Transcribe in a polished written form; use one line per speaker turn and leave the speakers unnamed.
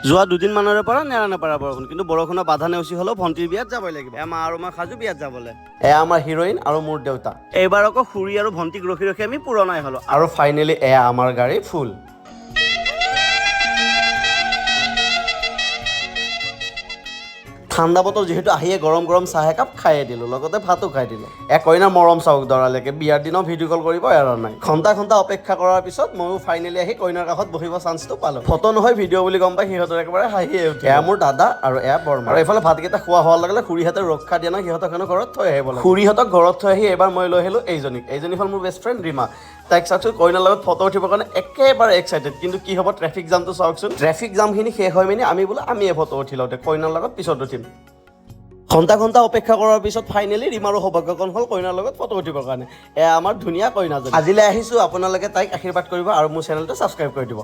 যোৱা দুদিনমানৰে পৰা নেৰা নেপেৰা বৰষুণ, কিন্তু বৰষুণৰ বাধা নেওচি হ'লেও ভণ্টিৰ বিয়াত যাবই লাগিব। এয়া মা আৰু মই সাজু বিয়াত যাবলৈ। এয়া আমাৰ হিৰইন আৰু মোৰ দেউতা। এইবাৰ আকৌ খুৰী আৰু ভণ্টিক ৰখি ৰখি আমি পুৰণাই হ'লো। আৰু ফাইনেলি এয়া আমাৰ গাড়ী ফুল। ঠাণ্ডা বতৰ যিহেতু, আহিয়ে গৰম গৰম চাহ একাপ খায়ে দিলোঁ, লগতে ভাতো খাই দিলোঁ। এক কইনাৰ মৰম চাওক দৰালৈকে, বিয়াৰ দিনাও ভিডিঅ' কল কৰিব এৰা নাই। ঘণ্টা ঘণ্টা অপেক্ষা কৰাৰ পিছত ময়ো ফাইনেলি আহি কইনাৰ কাষত বহিব চান্সটো পালোঁ। ফটো নহয় ভিডিঅ' বুলি গম পাই সিহঁতৰ একেবাৰে হাঁহিয়ে উঠে। এয়া মোৰ দাদা আৰু এয়া বৰমা। আৰু এইফালে ভাতকেইটা খোৱা হোৱাৰ লগে লগে খুৰীহঁতে ৰক্ষা দিয়া নাই, সিহঁতক হেনো ঘৰত থৈ আহিব লাগে। খুৰীহঁতক ঘৰত থৈ আহি এবাৰ মই লৈ আহিলোঁ এইজনীক। এইজনী হ'ল মোৰ বেষ্ট ফ্ৰেণ্ড ৰীমা। তাইক চাওকচোন, কইনাৰ লগত ফটো উঠিবৰ কাৰণে একেবাৰে এক্সাইটেড। কিন্তু কি হ'ব, ট্ৰেফিক জামটো চাওকচোন। ট্ৰেফিক জামখিনি শেষ হৈ মেলি আমি বোলো আমিয়ে ফটো উঠি লওঁতে, কইনাৰ লগত পিছত উঠিম। ঘণ্টা ঘণ্টা অপেক্ষা কৰাৰ পিছত ফাইনেলি ৰীমাৰো সৌভাগ্যকণ হ'ল কইনাৰ লগত ফটো উঠিবৰ কাৰণে। এয়া আমাৰ ধুনীয়া কইনাজনী। আজিলৈ আহিছোঁ, আপোনালোকে তাইক আশীৰ্বাদ কৰিব আৰু মোৰ চেনেলটো ছাবস্ক্ৰাইব কৰি দিব।